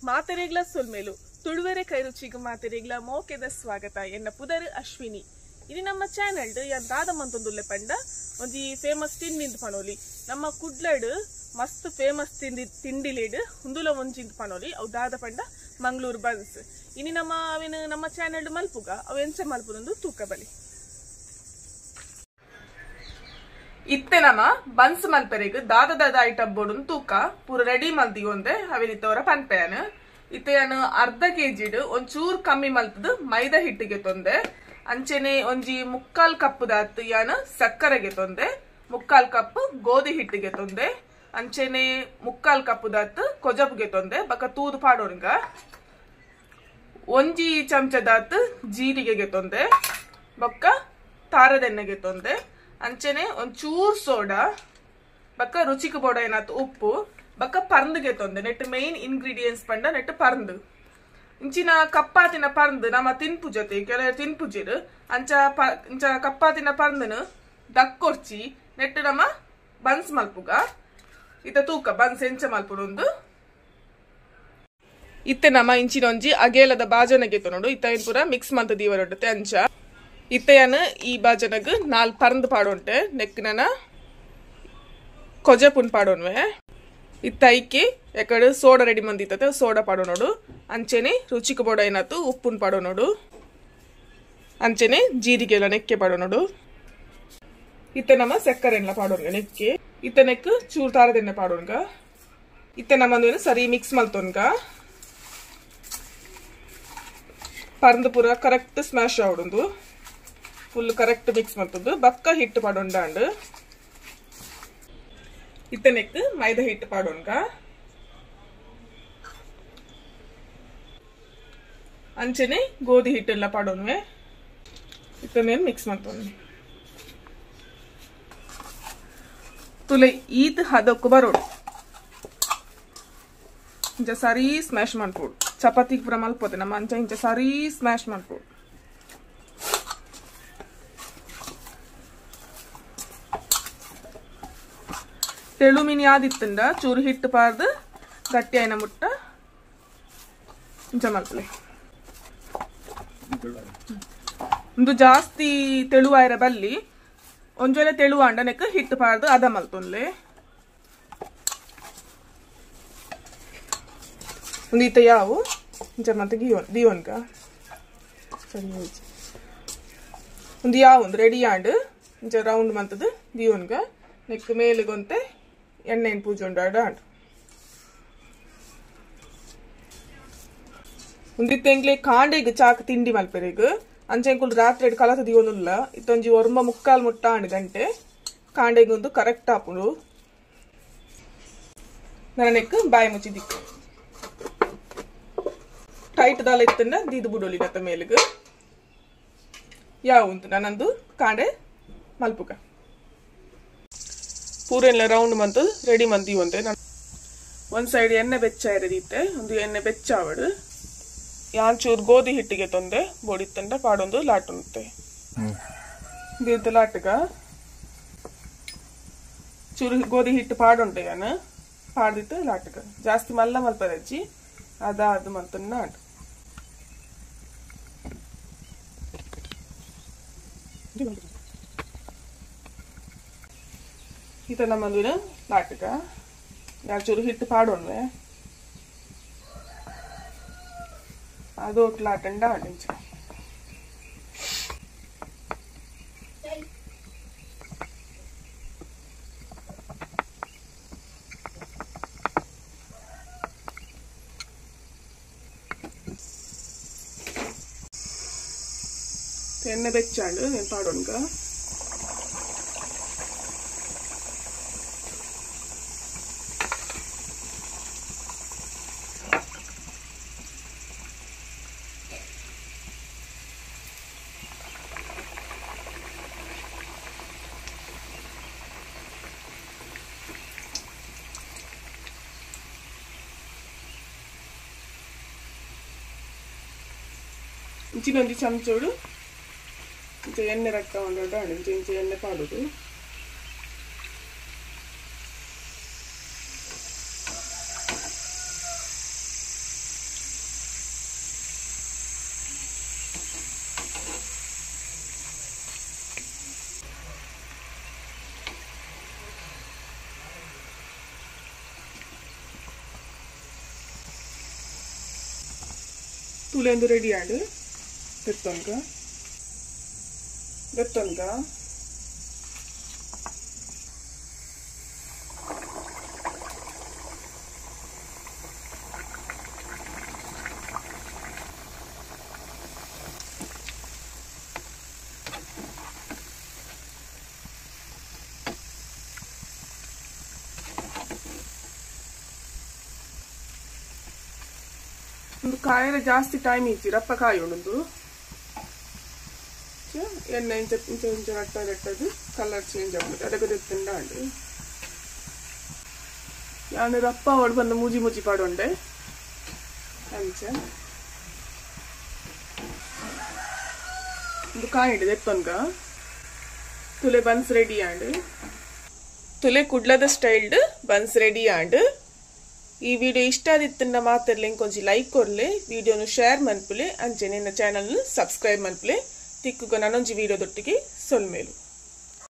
ಮಾತೆರೆಗ್ಲ ಸೊಲ್ಮೇಲು ತುಳುವೆರೆ ಕೈರುಚಿಗ್ ಮಾತೆರೆಗ್ಲ ಮೋಕೆದ ಸ್ವಾಗತ. ಎನ್ನ ಪುದರ್ ಅಶ್ವಿನಿ. ಇನಿ ನಮ್ಮ ಚಾನೆಲ್ ಯಾನ್ ದಾದ ಮಂತೊಂದುಲ್ಲೆ ಪಂಡ ಒಂಜಿ ಫೇಮಸ್ ತಿಂಡಿಂದ್ ಪನೊಲಿ. ನಮ್ಮ ಕುಡ್ಲಡ್ ಮಸ್ತ್ ಫೇಮಸ್ ತಿಂಡಿ ತಿಂಡಿಲೇಡ್ ಉಂದುಲ ಒಂಜಿಂದ್ ಪನೊಲಿ. ಅವು ದಾದ ಪಂಡ ಮಂಗಳೂರು ಬನ್ಸ್. ಇನಿ ನಮ್ಮ ಅವೇನು ನಮ್ಮ ಚಾನೆಲ್ ಮಲ್ಪುಗ ಅವು ಎಂಚ ಮಲ್ಪುನಂದು ತೂಕ ಬಲಿ. ಇತ್ತೆ ನಮ್ಮ ಬನ್ಸ್ ಮಲ್ಪೆರೆಗ್ ದಾದ ದಾದ ಐಟಮ್ ಬೋಡುನ್ ತೂಕ ಪೂರ ರೆಡಿ ಮಲ್ದಿಗೊಂದೆ ಅವೇನಿತ್ತವರ ಪನ್ಪೆಯಾನ. ಇತ್ತೆ ಯಾನು ಅರ್ಧ ಕೆಜಿಡ್ ಒಂಚೂರು ಕಮ್ಮಿ ಮಲ್ತದ ಮೈದಾ ಹಿಟ್ಟಿಗೆ ತೊಂದೆ, ಅಂಚೆನೆ ಒಂಜಿ ಮುಕ್ಕಾಲ್ ಕಪ್ ದಾತ್ ಯಾನು ಸಕ್ಕರೆಗೆ ತೊಂದೆ, ಮುಕ್ಕಾಲ್ ಕಪ್ ಗೋಧಿ ಹಿಟ್ಟಿಗೆ ತೊಂದೆ, ಅಂಚೆನೆ ಮುಕ್ಕಾಲ್ ಕಪ್ ದಾತ್ ಕೊಜಪುಗೆ ತೊಂದೆ, ಬಕ ತೂದು ಪಾಡೋನ್ಗ ಒಂಜಿ ಚಮಚದಾತ್ ಜೀರಿಗೆಗೆ ತೊಂದೆ, ಬೊಕ್ಕ ತಾರದೆಣ್ಣೆಗೆ ತೊಂದೆ, ಅಂಚೆನೆ ಒಂಚೂರು ಸೋಡಾ, ಬಕ್ಕ ರುಚಿಗೆ ಬೋಡ ಏನಾತು ಉಪ್ಪು, ಬಕ್ಕ ಪರ್ಂದ್ಗೆ ತೊಂದೆ. ನೆಟ್ ಮೇನ್ ಇಂಗ್ರೀಡಿಯೆಂಟ್ಸ್ ಪಂಡ ನೆಟ್ ಪರ್ಂದ್. ಇಂಚಿನ ಕಪ್ಪಾತಿನ ಪರ್ಂದ್ ನಮ್ಮ ತಿನ್ಪು ಜೊತೆ ಕೆಲವು ತಿನ್ಪುಜಿರು ಅಂಚ ಇಂಚ ಕಪ್ಪಾತಿನ ಪರ್ಂದನು ದಕ್ಕೊರ್ಚಿ ನೆಟ್ ನಮ್ಮ ಬನ್ಸ್ ಮಲ್ಪುಗ. ಇತ್ತ ತೂಕ ಬನ್ಸ್ ಎಂಚ ಮಲ್ಪುನೊಂದು. ಇತ್ತೆ ನಮ್ಮ ಇಂಚಿನ ಒಂಜಿ ಅಗೇಲದ ಬಾಜನಗೆ ತೊನೋಡು. ಇತ್ತ ಏನ್ ಪೂರ ಮಿಕ್ಸ್ ಮಂತ ದೀವರೊಡ್ಡತೆ ಅಂಚ. ಇತ್ತೆಯನ ಈ ಬಾಜನಗ್ ನಾಲ್ ಪರ್ಂದ್ ಪಾಡೋಂಟೆ, ನೆಕ್ ನನ ಕೊಜಪುನ್ ಪಾಡೋನ್ವೆ. ಇತ್ತ ಐಕೆ ಎಕಡೆ ಸೋಡಾ ರೆಡಿ ಮಂದಿತ್ತತೆ ಸೋಡಾ ಪಾಡೋನೋಡು, ಅಂಚೆನೆ ರುಚಿಗೆ ಬೋಡ ಏನಾತು ಉಪ್ಪುನ್ ಪಾಡೋನೋಡು, ಅಂಚೆನೆ ಜೀರಿಗೆ ಎಲ್ಲ ನೆಕ್ಕೆ ಪಾಡೋನೋಡು. ಇತ್ತೆ ನಮ್ಮ ಸಕ್ಕರೆ ಎಲ್ಲ ಪಾಡೋನ್ಗ ನೆಕ್ಕೆ. ಇತ್ತ ನೆಕ್ ಚೂರು ತಾರದೆಣ್ಣೆ ಪಾಡೋನ್ಗ. ಇತ್ತೆ ನಮ್ಮ ಸರಿ ಮಿಕ್ಸ್ ಮಲ್ತೋನ್ಗ. ಪರ್ಂದ್ ಪೂರ ಕರೆಕ್ಟ್ ಸ್ಮ್ಯಾಶ್ ಆವಡೊಂದು ಫುಲ್ ಕರೆಕ್ಟ್ ಮಿಕ್ಸ್ ಮಲ್ತದ್ದು. ಬಕ್ಕ ಹಿಟ್ಟು ಪಾಡೊಂಡಾಂಡ್. ಇತ್ತ ನೆಕ್ ಮೈದಾ ಹಿಟ್ಟು ಪಾಡೋನ್ಗ. ಅಂಚೆನೆ ಗೋಧಿ ಹಿಟ್ಟೆಲ್ಲ ಪಾಡೋನ್ವೆ. ಇತ್ತನೇ ಮಿಕ್ಸ್ ಮಾಡ್ತೋನ್ವೆ. ತುಲೆ ಈತ್ ಹದಕ್ಕು ಬರೋಡು ಇಂಚ ಸರಿ ಸ್ಮ್ಯಾಶ್ ಮಾಡ್ಕೊಡು. ಚಪಾತಿ ಪೂರ ಮಲ್ಪೋತೆ ನಮ್ಮ ಅಂಚ ಇಂಚ ಸರಿ ಸ್ಮ್ಯಾಶ್ ಮಾಡ್ಕೊಡು. ತೆಳು ಮೀನು ಯಾದಿತ್ತಂಡ ಚೂರು ಹಿಟ್ಟು ಪಾರ್ದು ಗಟ್ಟಿ ಆಯ್ನ ಮುಟ್ಟ ಇಂಚ ಮಲ್ಪಲೆ. ಒಂದು ಜಾಸ್ತಿ ತೆಳುವಾಯಿರ ಬಲ್ಲಿ ಒಂಜೊಲೆ ತೆಳುವಾಂಡ ನೆಕ್ ಹಿಟ್ಟು ಪಾರ್ದು ಅದ ಮಲ್ತೊನ್ಲೆ. ಒಂದು ಈತ ಯಾವು ಇಂಚ ಮತ್ತೆ ದಿಯೋನ್ಕ ಸರಿ. ಒಂದು ಯಾವ ಒಂದು ರೆಡಿ ಆಂಡ್ ಇಂಚ ರೌಂಡ್ ಮಂತದ ದಿಯೋನ್ಕ ನೆಕ್ ಮೇಲಿಗೊಂತೆ ಎಣ್ಣೆನ್ ಪೂಜೆ ಉಂಡಾಡ. ಒಂದಿತ್ತೆಂಗ್ಲೆ ಕಾಂಡೆಗ್ ಚಾಕ್ ತಿಂಡಿ ಮಲ್ಪೆರೆಗ್ ಅಂಚೆಂಕುಲು ರಾತ್ರಿ ಕಲತ ದಿಯೋನುಲ್ಲ. ಇತ್ತೊಂಜಿ ಒರ್ಂಬ ಮುಕ್ಕಾಲ್ ಮುಟ್ಟ ಆಂಡ್ ಗಂಟೆ ಕಾಂಡೆಗ್ ಒಂದು ಕರೆಕ್ಟ್ ಆಪುಂಡು. ನನನೆಕ್ ಬಾಯಿ ಮುಚ್ಚಿ ದಿಕ್ಕು ಟೈಟ್ ದಾಲ ಇತ್ತಂಡ ದೀದು ಬುಡೋಲಿ ನತ್ತ ಮೇಲಿಗ್ ಯಾವ ಉಂಟು ನಾನಂದು ಕಾಂಡೆ ಮಲ್ಪುಗ. ಪೂರೆಲ್ಲ ರೌಂಡ್ ಮಂತು ರೆಡಿ ಮಂತಿ ಒಂತೆ. ಒಂದ್ ಸೈಡ್ ಎಣ್ಣೆ ಬೆಚ್ಚ ಇರದಿತ್ತೆ ಒಂದು ಎಣ್ಣೆ ಬೆಚ್ಚಾವಡು. ಯಾನ್ ಚೂರು ಗೋಧಿ ಹಿಟ್ಟಿಗೆ ತೊಂದೆ ಬೋಡಿತ್ತಂಡ ಪಾಡೊಂದು ಲಾಟುಂತೆ ದೀರ್ದ ಲಾಟಗ ಚೂರು ಗೋಧಿ ಹಿಟ್ಟು ಪಾಡುಂಟೆ ಯಾನ್ ಪಾಡ್ದಿತ್ತು ಲಾಟಗ. ಜಾಸ್ತಿ ಮಲ್ಲ ಮಲ್ಪದಜ್ಜಿ ಅದ ಅದು ಮಂತನ್ನ ಆಟ. ಈತ ನಮ್ಮಂದಿನ ಲಾಟಕ ಯಾರು ಚೂರು ಹಿಟ್ಟು ಪಾಡೋಣ್ವೆ ಅದು ಲಾಟಂಡ ಆಡಿಂಚ. ಎಣ್ಣೆ ಬೆಚ್ಚಾಂಡು నేను ಪಾಡೋಣ್ಗ. ಇಂಚಿನೊಂಜಿ ಚಮಚೋಡು ಇಂಚ ಎಣ್ಣೆ ರಕ್ಕ ಉಂಡು ಇಂಚ ಇಂಚ ಎಣ್ಣೆ ಪಾಡೋದು. ತುಲೆಂದು ರೆಡಿ ಆಂಡ್ ದೆತ್ತೊನ್ಗ ದೆತ್ತೊನ್ಗ ಒಂದು ಕಾಯರೆ ಜಾಸ್ತಿ ಟೈಮ್ ಇಜ್ಜಿ ರಪ್ಪ ಕಾಯಿ ಉಂಡು ಎಣ್ಣೆ ಇಂಚ ಇಂಚ ಇಂಚ ರಟ್ಟ ರಟ್ಟದು ಕಲರ್ ಚೇಂಜ್ ಆಗ್ಬಿಟ್ಟು ಅದಕ್ಕೆ ತಿಂಡಾಂಡು ಯಾನು ರಪ್ಪ ಅವಳು ಬಂದು ಮೂಜಿ ಮೂಜಿ ಪಾಡೊಂಡೆ ಅಂಚ ಒಂದು ಕಾಯಿ ಹಿಡಿದು ಎತ್ತೊನ್ಗ ತುಲೆ ಬನ್ಸ್ ರೆಡಿ ಆಂಡು ತುಲೆ ಕುಡ್ಲದ ಸ್ಟೈಲ್ಡ್ ಬನ್ಸ್ ರೆಡಿ ಆಂಡು. ಈ ವಿಡಿಯೋ ಇಷ್ಟ ಆದಿತ್ತನ್ನ ಮಾತಿರ್ಲಿ ಕೊಂಚ ಲೈಕ್ ಕೊರ್ಲೆ, ವಿಡಿಯೋನು ಶೇರ್ ಮನ್ಪುಲೆ, ಅಂಚೆ ನಿನ್ನ ಚಾನಲ್ ಸಬ್ಸ್ಕ್ರೈಬ್ ಮನ್ಪುಲೆ. ತಿಕ್ಕುಗ ನಾನೊಂಜಿ ವಿಡಿಯೋ ದೊಟ್ಟಿಗೆ ಸೊಲ್ಮೇಲು.